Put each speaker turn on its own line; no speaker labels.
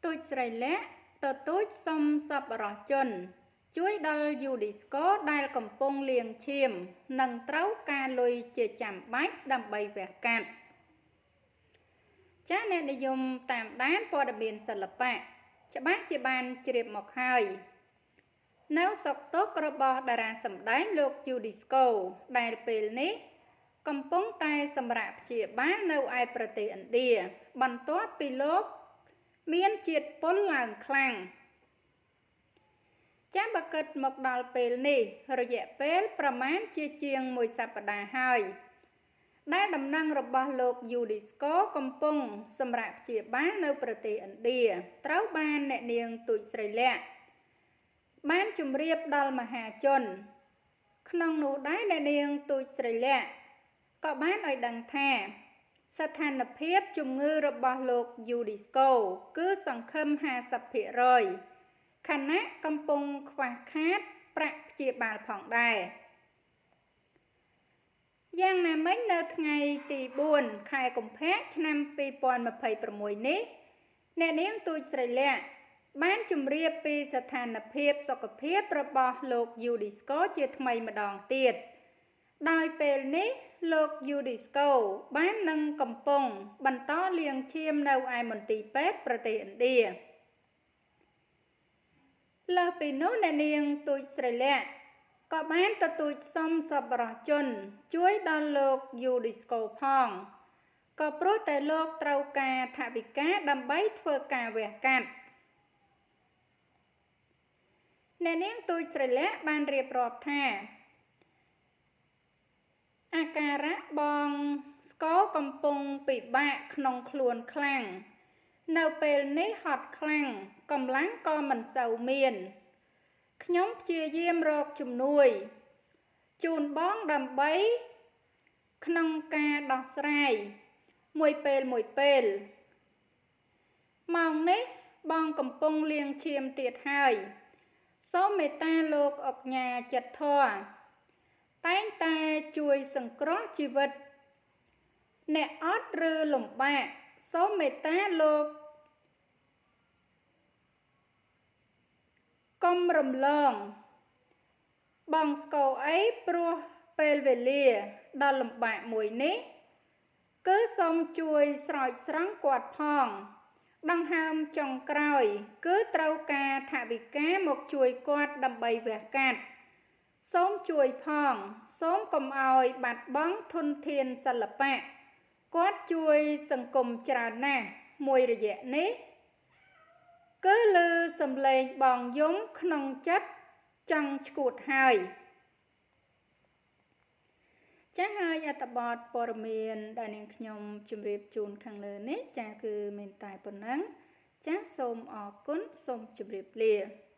ទូចស្រីលក្ខណ៍ទទូចសុំសប្បុរសជន ជួយដល់យូឌីស្កូដែលកំពុងលាងឈាម និងត្រូវការលុយជាចាំបាច់ដើម្បីវះកាត់ចាអ្នកនិយមតាមដានព័ត៌មានសិល្បៈច្បាស់ជាបានជ្រាបមកហើយនៅសុខទុក្ខរបស់តារាសម្ដែងលោកយូឌីស្កូដែលពេលនេះកំពុងតែសម្រាកព្យាបាលនៅឯប្រទេសឥណ្ឌាបន្ទាប់ពីលោកមានជាតិពុលឡើងខ្លាំងចាំបើគិតមកដល់ពេលនេះរយៈពេលប្រមាណជាជាងមួយសប្តាហ៍ហើយដែលដំណឹងរបស់លោកយូឌីស្កូកំពុងសម្រាកព្យាបាលនៅប្រទេសឥណ្ឌាត្រូវបានអ្នកនាងទូចស្រីលក្ខណ៍បានជម្រាបដល់មហាជនក្នុងនោះដែរអ្នកនាងទូចស្រីលក្ខណ៍ក៏បានឲ្យដឹងថាស្ថានភាពជំងឺរបស់លោកយូឌីស្កូគឺសង្ឃឹម 50% ខណៈកំពុងខ្វះខាតប្រាក់ព្យាបាលផងដែរយ៉ាងណាមិញនៅថ្ងៃទី4ខែកុម្ភៈឆ្នាំ2026នេះអ្នកនាងទូចស្រីលក្ខណ៍បានជម្រាបពីស្ថានភាពសុខភាពរបស់លោកយូឌីស្កូជាថ្មីម្ដងទៀតដោយពេលនេះលោកយូឌីស្កូបាននឹងកំពុងបន្តលាងឈាមនៅឯមន្ទីរពេទ្យប្រទេសឥណ្ឌាលើសពីនោះអ្នកនាងទូចស្រីលក្ខណ៍ក៏បានទទូចសុំសប្បុរសជន ជួយដល់លោកយូឌីស្កូផងក៏ព្រោះតែលោកត្រូវការថវិកាដើម្បីធ្វើការវះកាត់អ្នកនាងទូចស្រីលក្ខណ៍បានរៀបរាប់ថាអាការៈបងស្កូកំពុងពិបាកក្នុងខ្លួនខ្លាំងនៅពេលនេះហត់ខ្លាំងកម្លាំងក៏មិនសូវមានខ្ញុំព្យាយាមរកជំនួយជូនបងដើម្បីក្នុងការដោះស្រាយមួយពេលមួយពេលម៉ោងនេះបងកំពុងលាងឈាមទៀតហើយសូមមេត្តាលោកអុកញ៉ាចិត្តធម៌តែងតែជួយសង្គ្រោះជីវិតអ្នកអត់ឬលំបាកសូមមេត្តាលោកកុំរំលងបងស្កូអីព្រោះពេលវេលាដ៏លំបាកមួយនេះគឺសូមជួយស្រោចស្រង់គាត់ផងដង្ហើមចុងក្រោយគឺត្រូវការថវិកាមកជួយគាត់ដើម្បីវះកាត់សូមជួយផងសូមកុំឲ្យបាត់បង់ធនធានសិល្បៈគាត់ជួយសង្គមច្រើនណាស់មួយរយៈនេះគឺលើសំឡេងបងយំក្នុងចិត្តចង់ឈួតហើយចាស់ហើយអត្ថបទព័ត៌មានដែលនាងខ្ញុំជម្រាបជូនខាងលើនេះចាស់គឺមានតែប៉ុណ្ណឹងចាស់សូមអរគុណសូមជម្រាបលា។